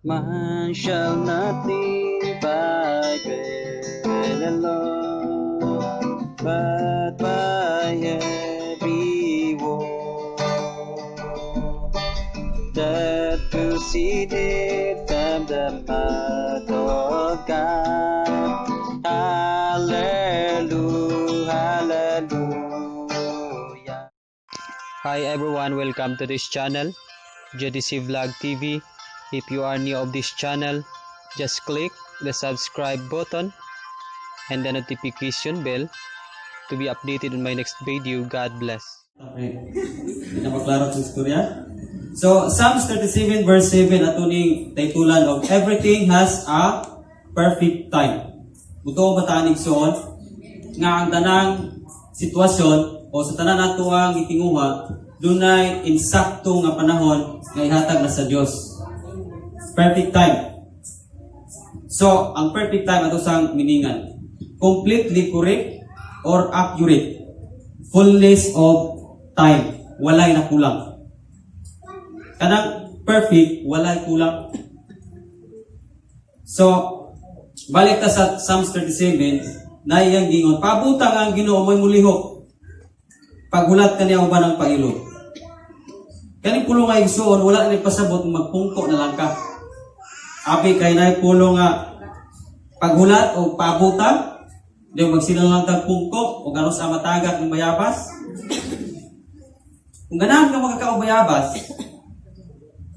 Man shall not live by bread alone, but by every word that proceeded from the mouth of God. Hallelujah, hallelujah. Hi everyone, welcome to this channel, JDC Vlog TV. If you are new of this channel, just click the subscribe button and the notification bell to be updated on my next video. God bless. Okay. Hindi na maklaro sa istorya. So, Psalms 37 verse 7, ato ning titulan of "Everything Has a Perfect Time." Mutuo ba ta ani, igsoon, nga ang tanang sitwasyon o sa tanan nato ang gitinguha, dunay insakto nga panahon nga ihatag na sa Dios? Perfect time. So, ang perfect time, ato sang meaningan: completely correct or accurate. Fullness of time. Walay nakulang. Kanang perfect, walay kulang. So, balik ta sa Psalms 37, na iyang gingon, "Paabuta nga ang Ginoo mo'y mulihok. Paghulat kaniya uban ang pailog." Kaning pulong nga, igsuon, wala ni pasabot magpungko na lang ka. Abi kay nay pulong nga paghulat o paabuta, di magsila lang tag pungko o gano sa matagat ng bayabas. Kung ganahan ka makakaon bayabas,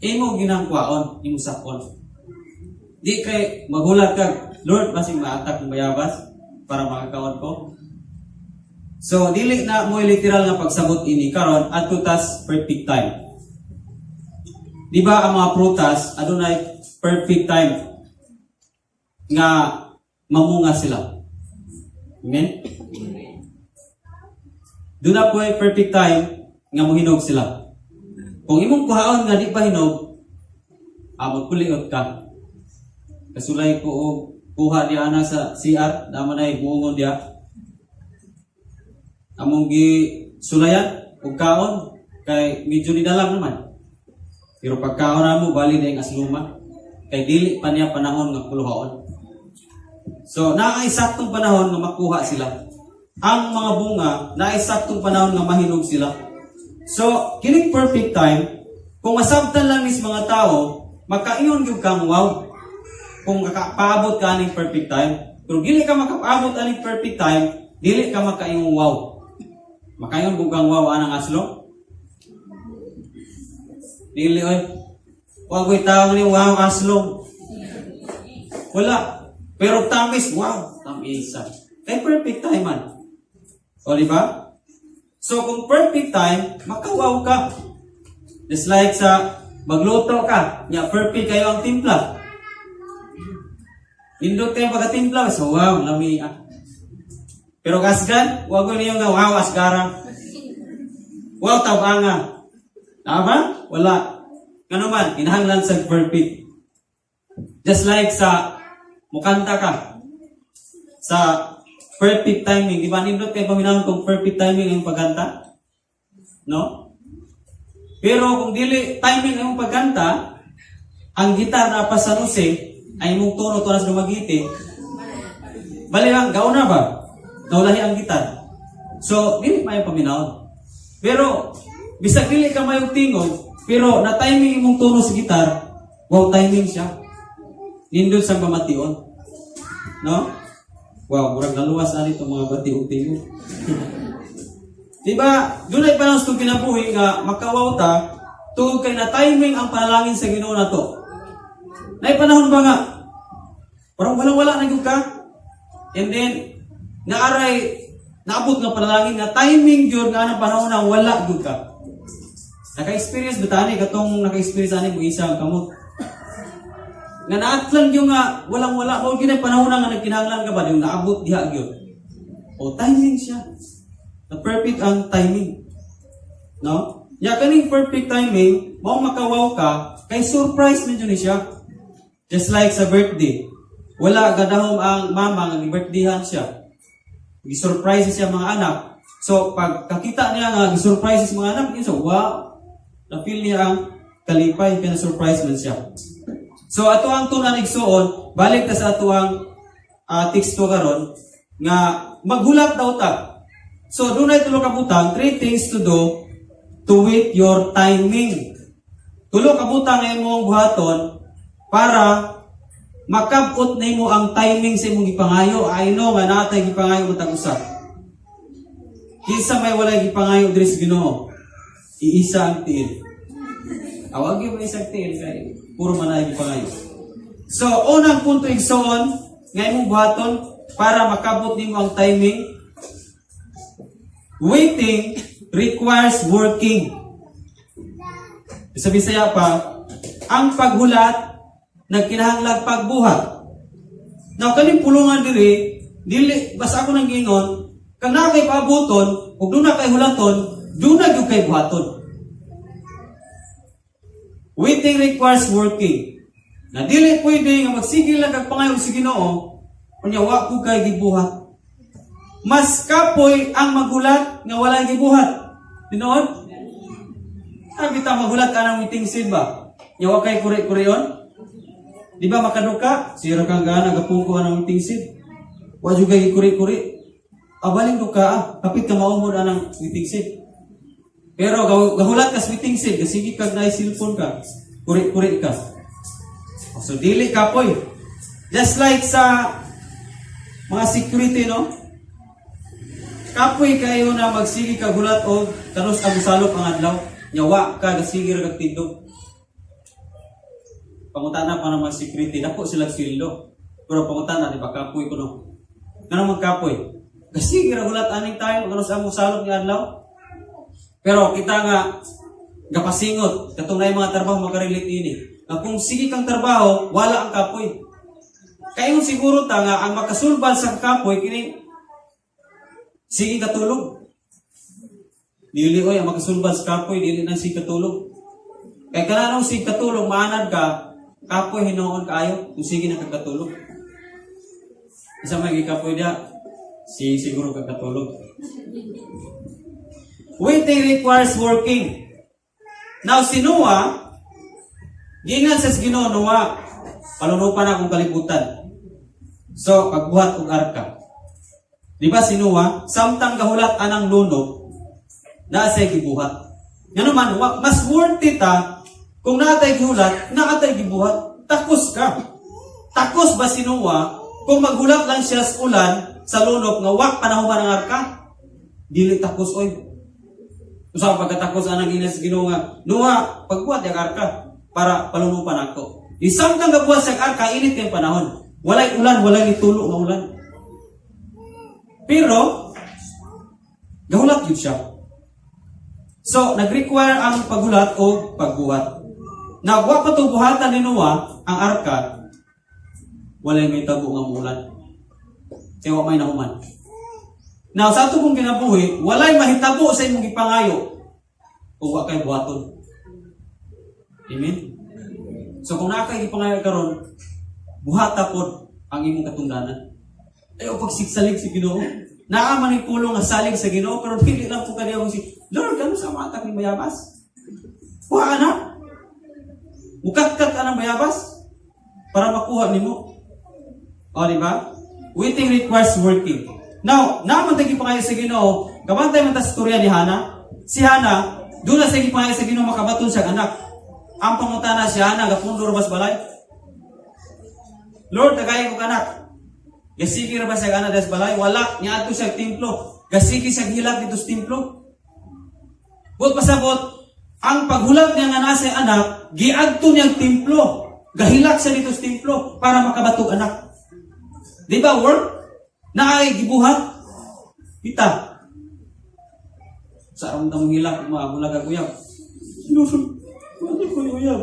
imo ginang kwaon, imo sakon. Di kay maghulat ka, "Lord, basing maatak ng bayabas para makakaon ko." So, dili na mo literal nga pagsabot ini karon, adto tas perfect time. Di ba ang mga prutas adunay perfect time nga mamunga sila? Amen? Doon na po ay perfect time nga mohinog sila. Kung imong kuhaon nga di pa hinog, magkuliot ka. Kasulay ko og kuha diha na sa CR, naman ay buongon diha. Among gi sulayan og kaon kay medyo nidalang naman. Pero pagkaon na mo, bali na yung asluma. Kay dili pa niya panahon nga kuluhaon. So, naay saktong panahon nga makuha sila. Ang mga bunga, naay saktong panahon nga mahinog sila. So, kining perfect time, kung masabtan lang nis mga tao, makaingon gyud kang wow kung makapaabot ka aning perfect time. Pero dili ka makapaabot aning perfect time, dili ka makaingon wow. Makaingon bugang wow anang aslo? Dili oy. Wa ko'y tao ni wow aslong. Wala. Pero tamis, wow, tamisa. Kay perfect time man. O, di ba? So, kung perfect time, makawaw ka. Just like sa magluto ka, nya perfect kayo ang timpla. Nindot kayo pagkatimpla, so wow, lami ah. Pero kasgan, wag ko niyo nga wow asgara. Wow tabanga. Tama? Wala. Ngano man, kinahanglan sa perfect. Just like sa mukanta ka sa perfect timing, di ba nindot kay paminahon kung perfect timing ang pagkanta? No? Pero kung dili timing ang pagkanta, ang gitar na pa sa nuse, ay mong tono to sa Dumaguete. Bali lang, gauna ba? Naulahi ang gitar. So, dili pa yung paminahon. Pero, bisag dili ka mayong tingog, pero na timing imong tono sa gitar, wow, timing siya. Nindot sa pamation. No? Wow, murag naluwas ani itong mga bati og tingog. Di ba, dunay panahon sa itong kinabuhi nga makawaw ta, tungod kay na timing ang panalangin sa Ginoo nato. Nay panahon ba nga parang walang-wala na gyud ka? And then nga aray naabot nga panalangin nga timing gyud nga anang panahon na wala gyud ka. Naka-experience ba tani katong naka-experience ani mo isa ang kamot? Nga naatlan gyud nga walang-wala mo gyud, panahon na nga nagkinahanglan ka ba yung naabot diha gyud. O timing siya. Na perfect ang timing. No? Ya kaning perfect timing, mao makawaw ka kay surprise man jud ni siya. Just like sa birthday. Wala gadahom ang mama nga gi-birthdayhan siya. Gi-surprise siya mga anak. So pag kakita niya nga gi-surprise siya mga anak, so wow. Na-feel niya ang kalipay kaya na-surprise man siya. So ato ang tunan, igsuon, balik ta sa ato ang teksto karon nga maghulat daw ta. So dunay tulo ka butang, three things to do to wait your timing. Tulo ka butang nga imong buhaton para makabot nimo ang timing sa imong gipangayo. I know nga naa tay gipangayo matag usa. Kinsa may walay gipangayo diri sa Ginoo? Iisa ang tiil. Awag yung isang tiil kay puro man ay gipangayo. So, unang punto, igsoon, nga imong buhaton para makabot nimo ang timing: waiting requires working. Sa Bisaya pa, ang paghulat nagkinahanglag pagbuhat. Now, kaning pulungan diri, dili, basta ako nang gingon, kang naa kay paabuton, ug duna kay hulaton, duna gyud kay buhaton. Waiting requires working. Na dili pwede nga magsigil lang kag pangayo sa Ginoo, unya wa ko kay gibuhat. Mas kapoy ang maghulat nga wala gibuhat. Tinuod? Sabi ta maghulat ka ng waiting seat ba? Nya wa kay kuri-kurion? Di ba makaduka? Siro kang gana gapungko ang waiting seat. Wa jud kay kuri-kuri. Abalin duka ah, kapit ka maumod anang waiting seat. Pero gahulat ka sa waiting seat, gasige kag na cellphone ka, kuri-kuri ka. So dili kapoy. Just like sa mga security, no? Kapoy kayo na magsige ka gulat og kanus ang salop ang adlaw. Nya wa ka, gasige ra kag tindog. Pangutana pa ng mga security, dako sila sweldo. Pero pangutana, di ba kapoy ko, no? Ngano man kapoy? Gasige ra gulat aning tayo kanus ang salop ni adlaw. Pero kita nga gapasingot katong naay mga trabaho makarelate ini. Nga kung sige kang trabaho, wala ang kapoy. Kayo siguro ta nga ang makasulbad sa kapoy kini sige katulog. Dili oy, ang makasulbad sa kapoy dili nang sige katulog. Kay kananong sige katulog, maanad ka, kapoy hinuon kaayo kung sige na kag katulog. Isa may gikapoy dia, si siguro kag katulog. Waiting requires working. Now si Noah, giingan sa Ginoo, "Noah, palunupan akong kalibutan. So, pagbuhat og arka." Di ba si Noah, samtang gahulat anang lunok, naa siya'y gibuhat. Ngano man, mas worth it ah, kung naa tay gihulat, naa tay gibuhat, takos ka. Takos ba si Noah kung maghulat lang siya sa ulan, sa lunok, nga wa pa nahuman ang arka? Dili takos oy. Usa pagkatakos anang giingon sa Ginoo nga, "Noah, pagbuhat yung arka para palunupan ako." Isang kang gabuhat sa arka, init kayong panahon. Walay ulan, walay nitulo nga ulan. Pero, gahulat yun siya. So, nag-require ang paghulat o pagbuhat. Na wa pa to buhatan ni Noah ang arka, walay may tabo nga ulan. Kaya wa may nahuman. Now, sa ato kong kinabuhi, walay mahitabo sa imong gipangayo kung wa kay buhaton. Amen? So, kung naa kay gipangayo karon, buhata pod ang imong katungdanan. Ayaw pagsigsalig sa Ginoo. Naa man ni pulong nga salig sa Ginoo, pero dili lang po kaniya si Lord, kano sa matak ni bayabas? Kuha na. Mukatkat ka ng bayabas para makuha nimo. O, di ba? Waiting requires working. Now, naa man tay gipangayo sa Ginoo, kabantay man ta sa istorya ni Hana. Si Hana, doon na sa gipangayo sa Ginoo makabaton siya anak. Ang pangutana, si Hana, gapundor ba sa balay? "Lord, tagay ko anak." Gasige ra ba siya anak sa balay? Wala. Niadto siya templo. Gasige siya hilak dito sa templo. Buot pasabot, ang paghulat niya nga nasa anak, giadto niyang templo. Gahilak siya dito sa templo para makabatog anak. Di ba work? Naay gibuhat? Kita. Sa aron tang hilak, mga kag uyab. Lord, wala ko uyab.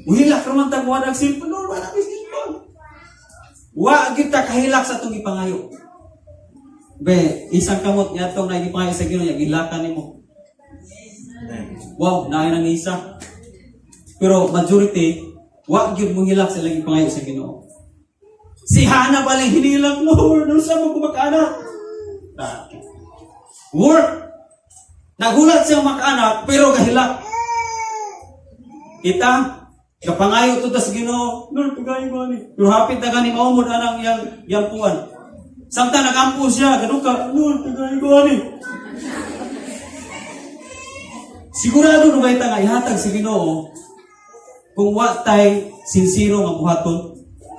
Muhilak raman tag wala ang cellphone. Lord, wala ko cellphone. Wa kita kahilak sa atong gipangayo. Be, isang kamot niya itong nagipangayo sa Ginoo, niya gilakan nimo. Wow, naay nang isa. Pero majority, wa gyud mo hilak sa ilang gipangayo sa Ginoo. Si Hana pala hinilak, "Lord, ano sa mo kumakaanak?" Ah. Work. Nagulat siyang makaanak, pero gahilak. Kita, kapangayo to tas Ginoo, "Lord, pagayo ko ani." Pero hapit na gani maumod anang iyang giampuan. Samtang nagampo siya, gaduka, "Lord, pagayo ko ani." Sigurado no ba nga ihatag sa Ginoo kung wa tay sinsero nga buhaton?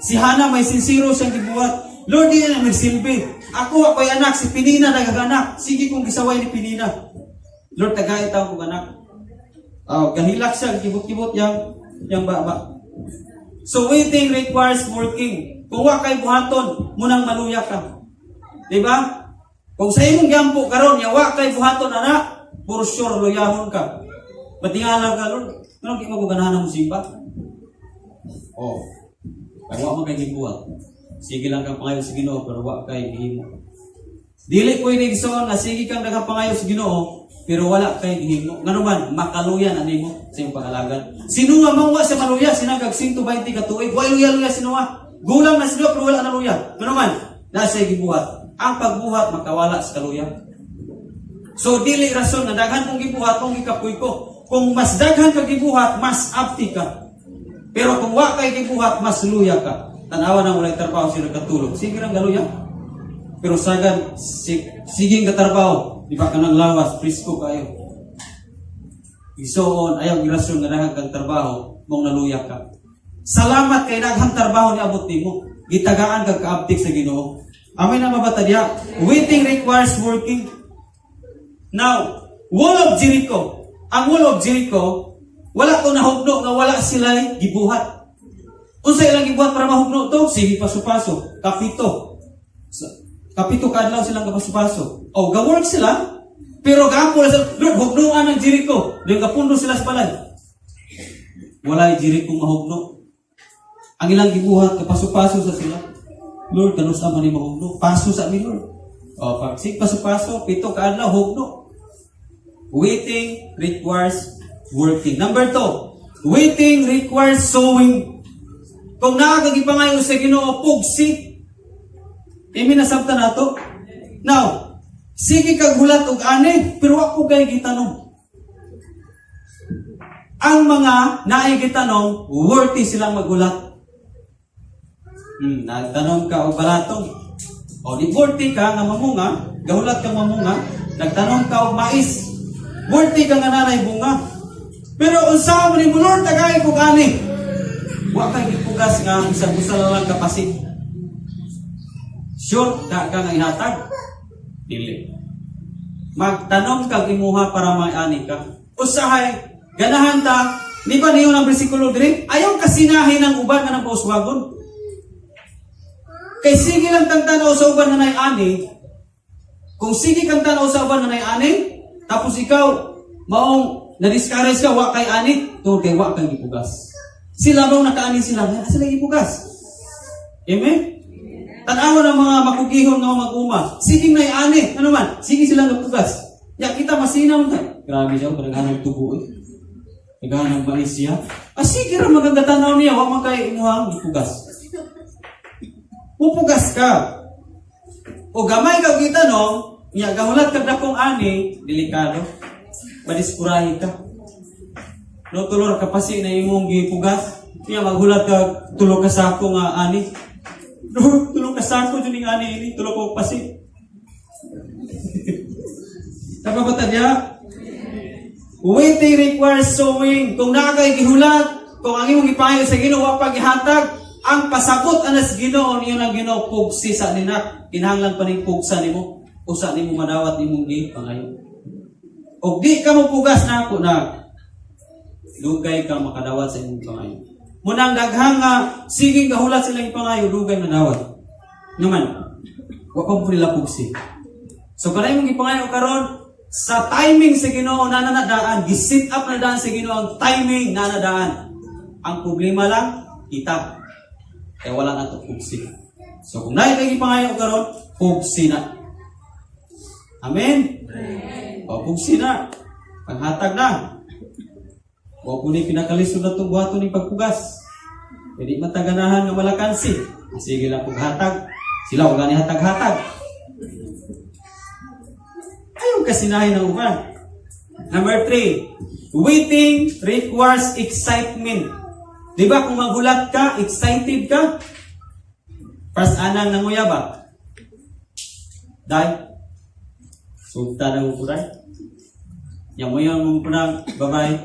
Si Hana, may sinsero siyang gibuhat. "Lord, di na magsilbi. Ako ako'y anak, si Pinina nagaganak. Sige kong gisaway ni Pinina. Lord, tagay tawo kong anak." Oh, gahilak siya, kibot-kibot yang baba. So waiting requires working. Kung wa kay buhaton, munang maluya ka. Di ba? Kung sa imong gyampo karon ya wa kay buhaton ana, for sure luyahon ka. Batingala ka, "Lord, nganong di mo ko ganahan mo simba?" Oh. Kay wa man kay gibuhat. Sige lang kang pangayo sa Ginoo pero wa kay gihimo. Dili pwede, igsoon, nga sige kang nagapangayo sa Ginoo pero wala kay gihimo. Ngano man makaluya na nimo sa imong pag-alagad. Si Noah man, wa siya maluya, sinagag 120 ka tuig. Wa luya-luya si Noah. Gulang na si Noah pero wala na luya. Ngano man nasa gibuhat. Ang pagbuhat makawala sa kaluya. So dili rason nga daghan kong gibuhat kung gikapoy ko. Kung mas daghan ka gibuhat, mas abti ka. Pero kung wa kay gibuhat, mas luya ka. Tanawa nang walay trabaho sila katulog. Sige lang galuya. Pero sagan, sige nga trabaho, di ba kanang lawas, presko kayo. Igsoon, ayaw girason nga daghan kang trabaho, mong naluya ka. Salamat kay daghang trabaho ni abot nimo. Gitagaan kag kaabtik sa Ginoo. Amen na mabata diya. Waiting requires working. Now, Wall of Jericho. Ang Wall of Jericho, wala ko nahugno nga wala sila gibuhat. Unsa ilang gibuhat para mahugno to? Sige paso-paso. Kapito. Kapito kaadlaw silang kapaso-paso. O, ga-work sila, pero gapo na sila, "Lord, hugnoan ang Jericho." Then kapundo sila sa balay. Wala Jericho mahugno. Ang ilang gibuhat, kapaso-paso sa sila. "Lord, kanus-a man ni mahugno? Paso sa mi, Lord." O, pag sig paso-paso, 7 kaadlaw, hugno. Waiting requires working. Number 2, waiting requires sowing. Kung naa kag gipangayo sa Ginoo, pugsi. Imi nasabta nato. Now, sige kag hulat og ani, pero wa ko kay gitanom. Ang mga naay gitanom, worthy silang maghulat. Nagtanom ka og balatong. O di worthy ka nga mamunga, gahulat ka mamunga, nagtanom ka og mais. Worthy ka nga nanay bunga. Pero unsa man nimo, "Lord, tagay ko ani." Wa kay gipugas nga isang usa lang kapasi. Sure ka ka nga ihatag? Dili. Magtanom kag imuha para maani ka. Usahay, ganahan ta, di ba niyo ng bersikulo diri? Ayaw kasinahin ang uban nga nang pauswagon. Kay sige lang tang tanaw sa uban nga nay ani, kung sige kang tanaw sa uban nga nay ani, tapos ikaw, maong na-discourage ka, wa kay ani, tungod kay wa kang gipugas. Sila bang nakaani sila? Nga sila gipugas. Amen? Tanawa ng mga makugihon nga mag-uma. Sige na ani. Ano man? Sige sila nagpugas. Ya, kita masinaw ta. "Grabe siya, naghanang tubo eh. Naghanang mais siya." Ah, sige ra maganda tanaw niya, wa man kay imuhang gipugas. Pupugas ka. O gamay ka gitanong, nya gahulat kag dakong ani, delikado. Madiskurahi ka. No tulor ka pasi na imong gipugas, nya maghulat ka 3 ka sako nga ani. No, 3 ka sako jud ning ani ini, 3 ka pasi. Napabata niya? Waiting requires sowing. Kung naa kay gihulat, kung ang imong gipangayo sa Ginoo wa pa gihatag, ang pasabot anas Ginoo niyo ng Ginoo pugsi sa ninak. Kinahanglan pa ning pugsa nimo. Usa nimo madawat imong gipangayo. Og di ka mo pugas na ako na dugay ka makadawat sa imong pangayo. Munang daghang nga sige gahulat silang ipangayo, dugay madawat. Naman, wa pa po nila pugsi. So kanay imong gipangayo karon sa timing sa Ginoo na nanadaan, gi-set up na daan sa Ginoo ang timing na nadaan. Ang problema lang kita. Kaya wala na to pugsi. So kung naay kay gipangayo karon, pugsi na. Amen. O pugsi na. Panghatag na. Wa po ni pinakalisod na itong buhaton ni pagpugas. Pwede mataganahan nga malakansi. Sige lang pughatag. Sila wala ni hatag-hatag. Ayaw kasinahin ng uban. Number 3, Waiting requires excitement. Di ba kung magulat ka, excited ka? First anang nanguya ba? Dai. Sugta na mo kuray. Yang mo yung mong punang, babay,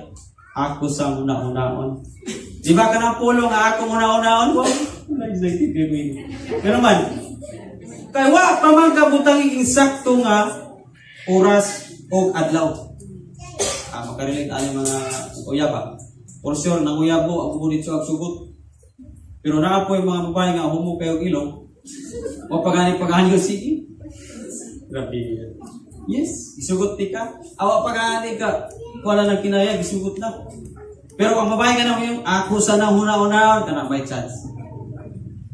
ako sa una-unaon. Di ba ka ng pulong nga ako una-unaon? Wow, wala, excited kayo ko yun. Pero man, kay wa pa man kabutang insakto nga oras o adlaw. Ah, makarelate ani mga uyaba. For sure, nanguyabo, ang buhon ito ang sugot. Pero naa po yung mga babae nga humo kayo og ilong. O pagani pagani sige. Grabe. Yes, isugot ti ka. Awa pagani ka. Wala nang kinaya, isugot na. Pero ang babae ka na yung ako sa nahuna-una, kana may chance.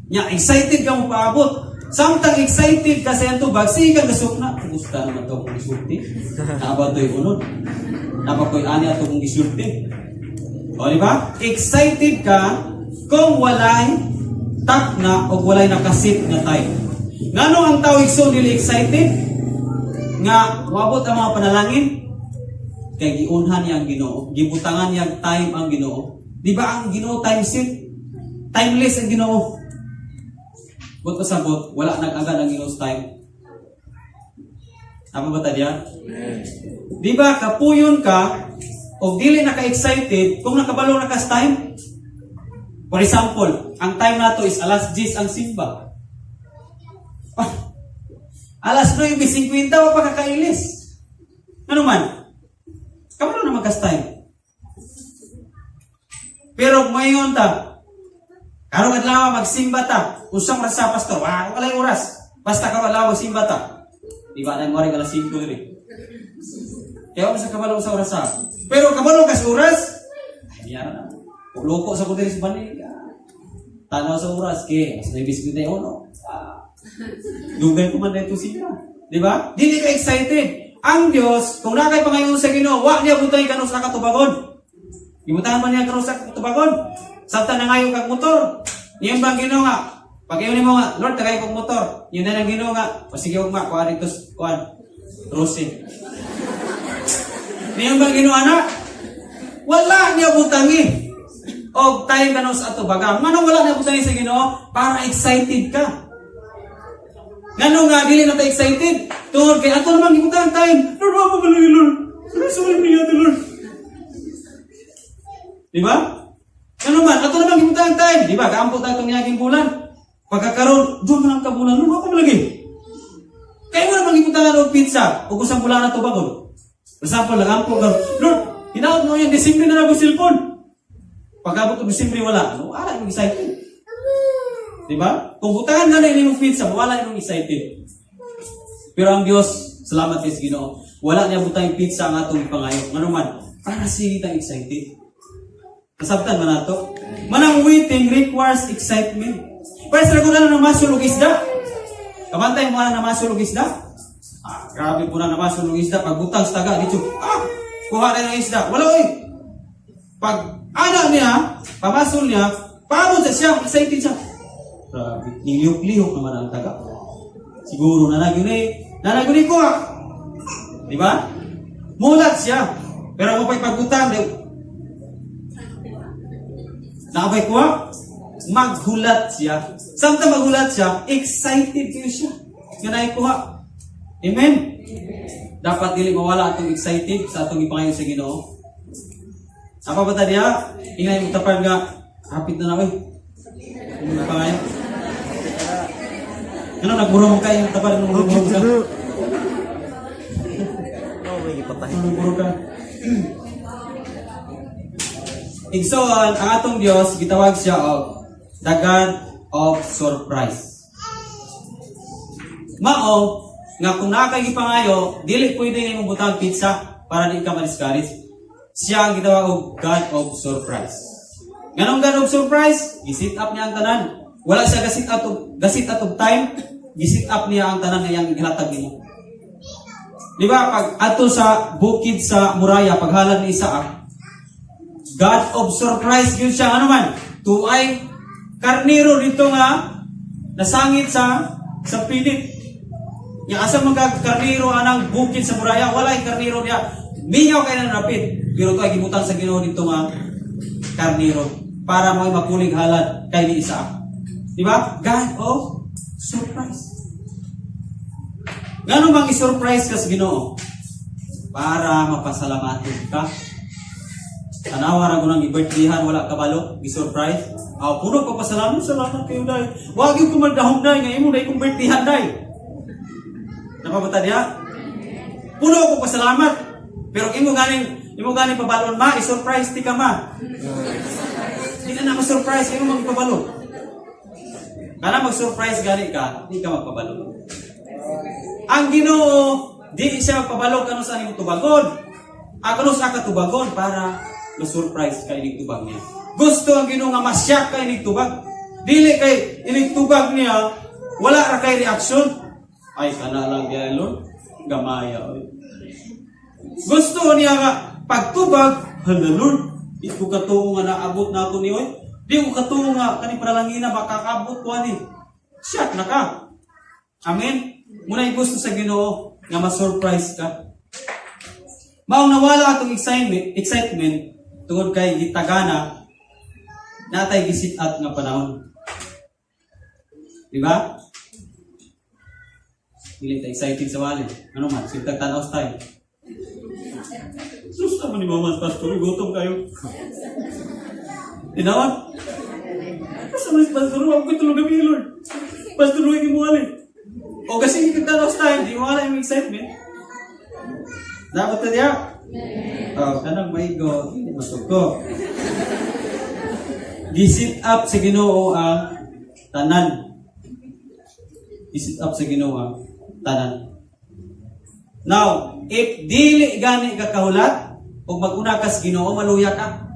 Nya, excited ka mo paabot. Samtang excited ka sa iyang tubag, sige ka gasok na. Gusto naman to kung gisulti. Naba to'y unod. Naba ko'y ani ato kung gisulti. O, di ba? Excited ka kung walay takna o walay nakasit nga time. Ngano ang tao igsoon dili excited? Nga wabot ang mga panalangin kay giunhan niya ang Ginoo, gibutangan niya ang time ang Ginoo. Di ba ang Ginoo time set? Timeless ang Ginoo. But pasabot, wala nag-agad ang Ginoo's time. Tama ba ta diya? Di ba kapuyon ka o dili naka-excited kung nakabalo na kas time? For example, ang time nato is alas 10 ang simba. Ah, alas 9:50 wa pa kakailis. Ano man? Kabalo na magkas time. Pero mayon ta, karong adlaw magsimba ta, usang oras sa pastor, wa walay oras. Basta karong adlaw magsimba ta. Di ba na mo alas 5 diri. Kaya wa sa kabalo sa oras sa. Pero kabalo ka sa oras, ay niya na. Loko sa ko diri sa banig. Tanaw sa oras kay alas 9:51. Ah, dugay ko man dito siya. Di ba? Dili ka excited. Ang Dios, kung naa kay pangayon sa Ginoo, wa niya butay kanus sa katubagon. Gibutangan man niya kanus sa katubagon. Samtang nangayo kag motor. Niyan bang Ginoo nga? Pag ingon nimo nga, "Lord, tagay kog motor." Yun na ang Ginoo nga, "O sige ugma, kuha dito, kuha. Rose." Niyan bang Ginoo ana? Wala niya butangi. Og time kanus sa atubagan. Manong wala niya butangi sa Ginoo? Para excited ka. Ngano nga dili na ta excited? Tungod kay ato namang gibutangan time. "Lord, wa pa man lagi, Lord. Sorry, niya to, Lord." Di ba? Ngano man ato namang gibutangan time. Di ba? Kaampo ta itong niaging bulan. Pagkakaroon, doon man ang kabulan, "Lord, wa pa man lagi." Kaya mo namang gibutangan og pizza ug usang bulan na tubagon. For example, nagampo ka, "Lord, hinaot mo yan, Desembre na lang cellphone." Pagkabot og Desembre wala, ano, wala yung excited. Di ba? Kung butangan nga na imong pizza, wala imong excited. Pero ang Dios, salamat kay sa Ginoo, wala niya butang pizza ang atong ipangayo. Ngano man, para sige tang excited. Kasabtan man nato. Manang waiting requires excitement. Pero sa na namasol og isda. Kabantay mo na namasol og isda. Ah, grabe po na namasol og isda. Pagbutang sa taga dito. Ah, kuha na ng isda. Wala oy. Pag ana niya, pamasol niya, paabot sa siya, excited siya. Grabe, nilihok-lihok naman ang taga. Siguro nanagyo ni kuha. Di ba? Mulat siya. Pero mo pa'y pagbutang, di, nakabay kuha? Maghulat siya. Samtang maghulat siya, excited kayo siya. Nga naikuha. Amen? Dapat dili mawala atong excited sa atong ipangayo sa Ginoo. Apa ba ta diha? Ingay mo tapad nga, hapit na na oy. Ano pangayo? Ano nagmurong ka yung tapad, nagmurong ka? Oh, may gipatay. Nagmurong ka. Igsoon, ang atong Dios gitawag siya og the God of surprise. Mao nga kung naa kay gipangayo, dili pwede nimo butang pizza para di ka ma-discourage. Siya ang gitawag og God of surprise. Nganong God of surprise? Gisit up niya ang tanan. Wala siya gasit up og time, gisit up niya ang tanan nga iyang gihatag nimo. Di ba pag ato sa bukid sa Moriah, paghalad ni Isaac, God of surprise yun siya. Ano man? Tuay karniro dito nga nasangit sa pinit. Yang asa mga karniro anang bukid sa Moriah, wala yung karniro niya. Mingaw kay nang rapid, pero to ay gibutang sa Ginoo dito nga karniro para mo mapulig halad kay ni Isaac. Di ba? God of surprise. Ngano bang i-surprise ka sa Ginoo? Para mapasalamaton ka. Tanawa ra ko nang i-birthdayhan, wala kabalo, gi-surprise. Aw, puno pa pasalamat, salamat kayo, day. Wag yung kumaldahom, day, nga imo day kong birthdayhan, day. Napabata diha? Puno ko pasalamat. Pero imo ganing pabalon ma, i-surprise ti ka ma. Di ka na ma-surprise, imo magpabalo. Kana mag-surprise gani ka, di ka magpabalo. Ang Ginoo, di siya magpabalo kano sa imong tubagon. Ang sa katubagon para ma-surprise ka inig tubag niya. Gusto ang Ginoo nga masyak ka inig tubag. Dili kay inig tubag niya, wala ra kay reaksyon. Ay, kana lang diyan, Lord. Gamaya, oy. Gusto niya nga pagtubag, hala Lord, di ko katuo nga naabot na ako ni oy. Di ko katuo nga kani panalangina makakabot ko ani. Siyak na ka. Amen. Muna gusto sa Ginoo nga ma-surprise ka. Maong nawala atong excitement tungod kay gitagana natay gisit up nga panahon. Di ba? Dili ta excited sa wali. Ano man, sintag tanaw tayo. Sus naman ni Mama Pastor, gutom kayo. Tinawan? Asa man si Pastor, ako ko'y tulog kami, Lord. Pastor, huwag mo wali. O kasi hindi tanaw tayo, di wala yung excitement. Dapat na diya. Oh, kanang maigo, hindi masuko. Gisit up sa Ginoo ang tanan. Gisit up sa Ginoo ang tanan. Now, if dili gani ka kahulat, ug mag-una ka sa Ginoo, maluya ka.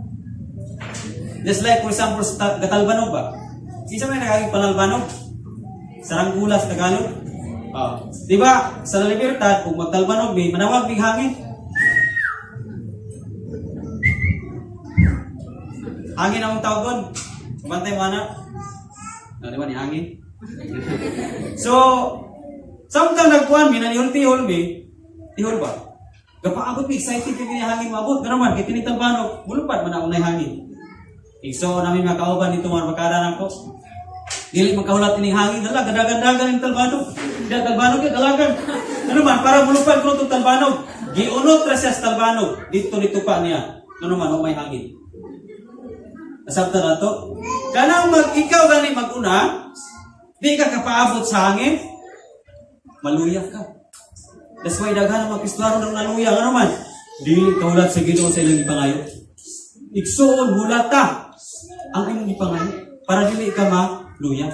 Just like, for example, sa Gatalbanog ba? Kinsa may nagaging panalbanog? Saranggola sa Tagalog. Oh. Di ba? Sa La Libertad, kung magtalbanog mi, manawag mig hangin. Hangin ang tawagon. Bantay mo na. No, di ba ni hangin? So, samtang nagkuhan mi, nanihol-tihol mi, tihol ba? Gapaabot mi, excited kay ni hangin maabot. Ganun man, kay tinitalbanog, mulupad man ako na hangin. Igso namin mga kauban dito mga barkada nako. Dili magkahulat ining hangin, hala, gadagan-dagan yung talbanog. Diya, talbanog ya, dalagan. Ano man, para mulupad ko itong talbanog. Giunot ra siya sa talbanog. Dito dito pa niya. Ano man, may hangin. Nasabta na to. Kanang mag, ikaw gani maguna, di ka kapaabot sa hangin, maluya ka. That's why daghan ang mga Kristiyano nang naluya. Ano man? Dili kahulat sa Ginoo sa ilang ipangayo. Igsuon hulata ang imong ipangayo para dili ka maluya.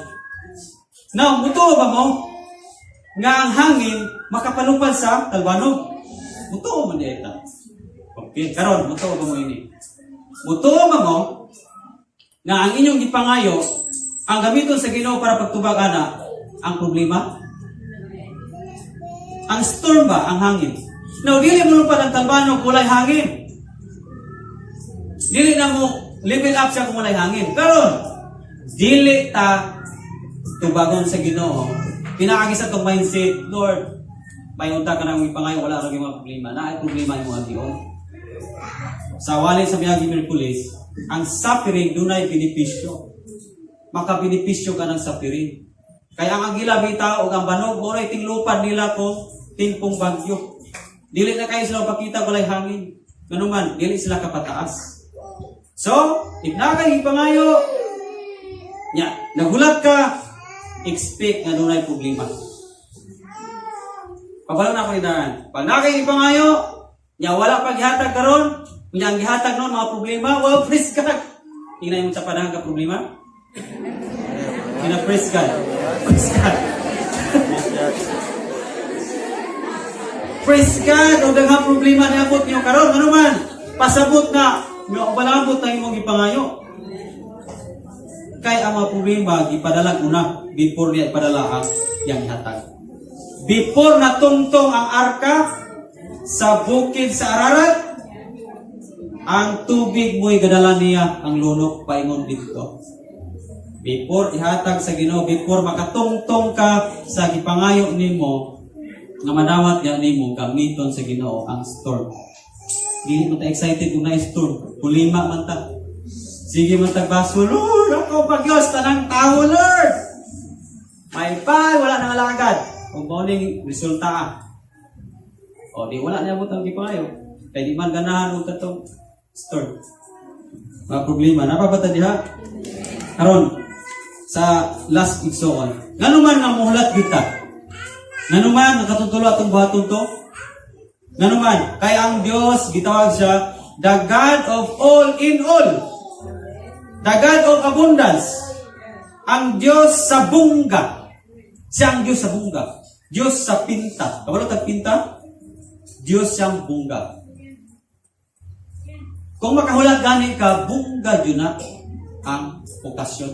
Now, mutuo ba mo nga ang hangin makapalupad sa talbanog? Mutuo man diay ta. Okay, karon mutuo ba mo ini? Mutuo ba mo nga ang inyong gipangayo ang gamiton sa Ginoo para pagtubag ana ang problema? Ang storm ba ang hangin? Now, dili mo lupad ang talbanog walay hangin. Dili na mo level up siya kung walay hangin. Karon, dili ta tubagon sa Ginoo. Pinaagi sa itong mindset, Lord, may unta ka nang ipangayo, wala ra gyud mga problema. Naay problema imong agion. Sa wali sa biyagi Miyerkules, ang suffering dunay benepisyo. Makabenepisyo ka ng suffering. Kaya ang agila bitaw ug ang banog mo ray tinglupad nila ko timpong bagyo. Dili na kayo sila pakita walay hangin. Nganuman, dili sila kapataas. So, if naa kay ipangayo, nya, nagulat ka, expect nga dunay problema. Pabalo na ako ni Daran. Pag naa kay ipangayo, nya wala pa gihatag karon, nya ang gihatag noon mga problema, well, praise God. Tingnan mo sa panahon ka problema. Ina, praise God. Praise God. Praise God. O daghang problema niabot niyo karon, ano man? Pasabot na nga balabot na imong gipangayo. Kay ang mga problema gipadala una before niya ipadala ang yang hatag. Before natungtong ang arka sa bukid sa Ararat, ang tubig mo'y gadala niya ang lunok paingon dito. Before ihatag sa Ginoo, before makatungtong ka sa gipangayo nimo nga madawat ya nimo, gamiton sa Ginoo ang storm. Dili man ta excited kung na-storm. Kulima man ta. Sige man tag baso, "Lord, ako pagyos tanang tao, Lord." May pa, wala nang alagad. Kung mao ning resulta ah. O di wala niya butang gipangayo. Kay di man ganahan og katong storm. Mga problema, napabata diha? Karon sa last igsoon. Ngano man nga muhulat kita? Ngano man nga katutulo atong buhaton to? Ngano man kay ang Dios gitawag siya the God of all in all. The God of abundance. Ang Dios sa bungga. Siya ang Dios sa bungga. Dios sa pinta. Kabalo tag pinta? Dios siyang bungga. Kung makahulat gani ka, bungga jud na ang okasyon.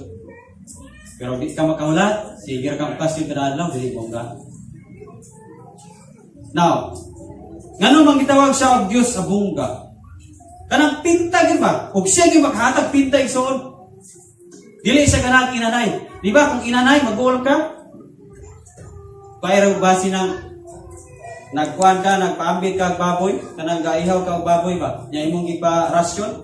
Pero di ka makahulat, sige ra kang okasyon kada adlaw, dili bongga. Now, ngano man gitawag siya og Dios sa bungga? Kanang pinta gyud ba? Ug siya gyud makahatag pinta, igsoon. Dili siya kanang inanay. Di ba kung inanay mag-uol ka? Paira basi ng nagkuan ka, nagpaambit ka og baboy, kanang gaihaw ka og baboy ba? Nya imong gipa rasyon,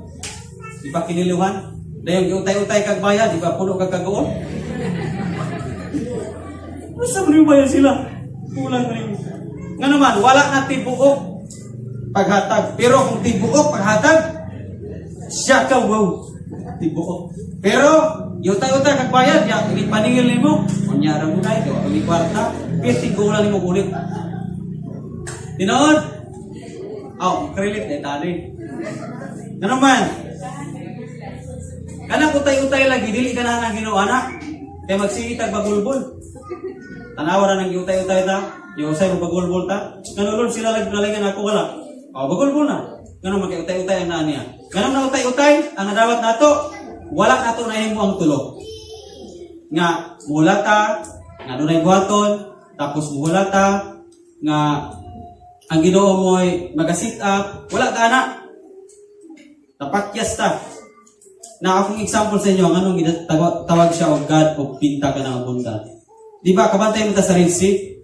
ipakiniluhan. Dayon giutay-utay kag bayad, di ba puno kag kaguol? Basta mo bayad sila. Kulang rin. Nga naman, wala na tibuok paghatag. Pero kung tibuok paghatag, siya ka wow. Tibuok. Pero, yutay-utay kag bayad, ya, paningil nimo, unya ra mo dai, kay wa kwarta, piti gulan nimo ulit. Tinood? Oh, credit na tali. Nga naman, kanang utay-utay lagi, dili ka na ang Ginoo anak. Kay magsige tag bagulbol. Tanawa ra nang giutay-utay ta, yung usay mo bagulbol ta. Ngano, Lord, sila lagi nalingan ako wala. Oh, bagulbol na. Ngano man kay utay-utay ang naa niya. Ngano na utay-utay ang nadawat nato, wala nato nahimo ang tulo. Nga muhulata, nga dunay buhaton, tapos muhulata nga ang Ginoo mo'y maga-sit up, wala ta ana. Napakyas ta. Na akong example sa inyo, ang anong tawag siya og God o pinta ka ng abundant. Di ba, kabantay mo ta sa Red Sea?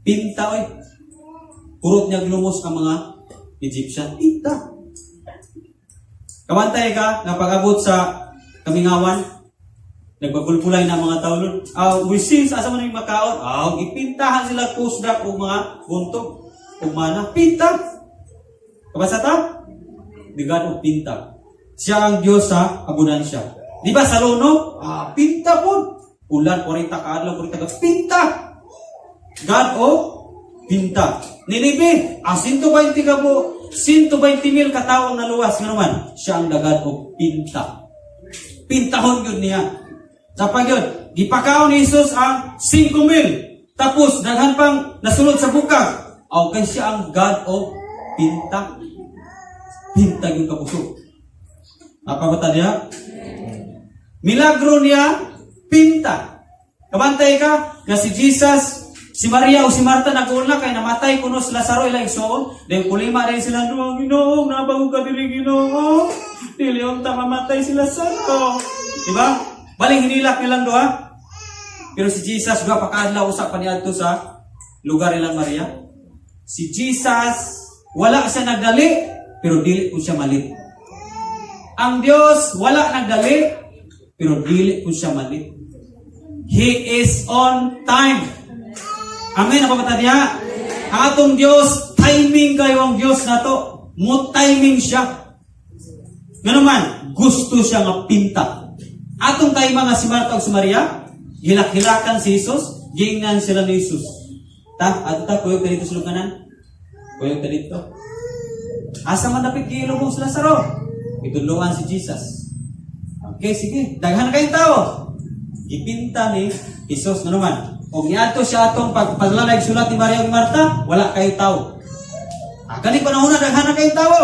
Pinta, oy. Purot niya lumos ang mga Egyptian. Pinta. Kabantay ka, nga pag-abot sa kamingawan, nagbabulbulay na mga tao, "Lord. Ah, we see, asa man yung makaon?" Ah, gipintahan sila kusdak o mga buntog. O mana. Pinta. Kabasa ta? The God of pinta. Siya ang Diyos sa abundansya. Di ba sa luno? Ah, pinta po. Ulan, 40 ka adlaw, 40 ka. Pinta! God of pinta. Ninibe, ah, 120 ka po, 120 mil katao ang naluwas. Nga naman, siya ang the God of pinta. Pintahon yun niya. Sa yun, gipakaon ni Jesus ang 5 mil. Tapos, daghan pang nasulod sa bukag. Aw, kay siya ang God of pinta. Pinta yung kabusog. Apa ba niya? Milagro niya, pinta. Kabantay ka, nga si Jesus, si Maria o si Marta nag-uol na kay namatay kuno si Lazaro ila igsoon. Dahil kulima rin sila, "No, Ginoo, nabago ka diri, Ginoo. Dili unta mamatay si Lazaro." Diba? Baling hinilak nilang duha. Pero si Jesus, duha pa kaadlaw usa pa niadto sa lugar nilang Maria. Si Jesus, wala siya nagdali, pero dili po siya malit. Ang Dios wala nagdali, pero dili po siya malit. He is on time. Amen, napamata niya. Ang atong Dios, timing kayo ang Dios nato. Mo timing siya. Ngano man, gusto siya nga pinta. Atong tayo mga si Marta ug si Maria, hilak-hilakan si Jesus, giingnan sila ni Jesus. "Ta, ato ta, kuyog ta dito sa luganan. Kuyog ta dito. Asa man dapit giilubong si Lazaro?" Itudloan si Jesus. Okay, sige. Daghan kayong tao. Gipinta ni Jesus nga naman. Og niadto siya atong pagpaglalag sulat ni Maria ug Marta, wala kayo tao. Ah, kani panahon na daghan na kayong tao.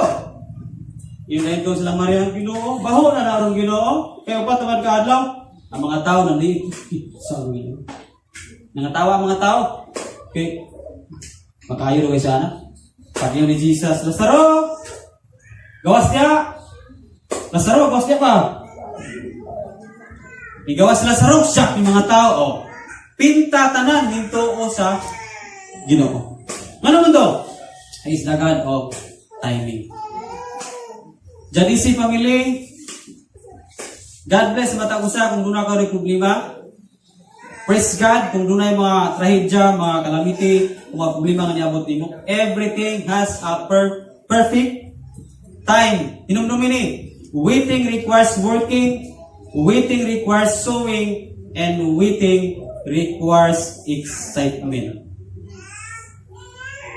Yun na ito sila Maria, "Ginoo, baho na naron, Ginoo. Kaya pa tamad ka adlaw." Ang mga tao nandito. Sa Ginoo. Nangatawa ang mga tao. Okay. Makayo kayo sana. Pag ni Jesus, "Lazaro! Gawas niya! Lazaro, gawas niya pa!" Igawas si Lazaro, siya yung mga tao. Oh. Pinta tanan hintuo sa Ginoo. Ano man to? Is the God of Timing. Jadi si family, God bless matag usa kung duna ka problema. Praise God kung dunay mga trahedya, mga calamity, mga problema nga niabot nimo. Everything has a perfect time. Hinumdumi ni, waiting requires working, waiting requires sowing, and waiting requires excitement.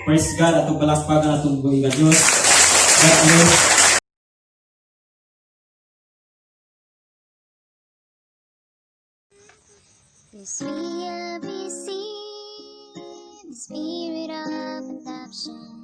Praise God, atong palakpakan atong buhi nga Diyos. God bless. This we have received the spirit of adoption.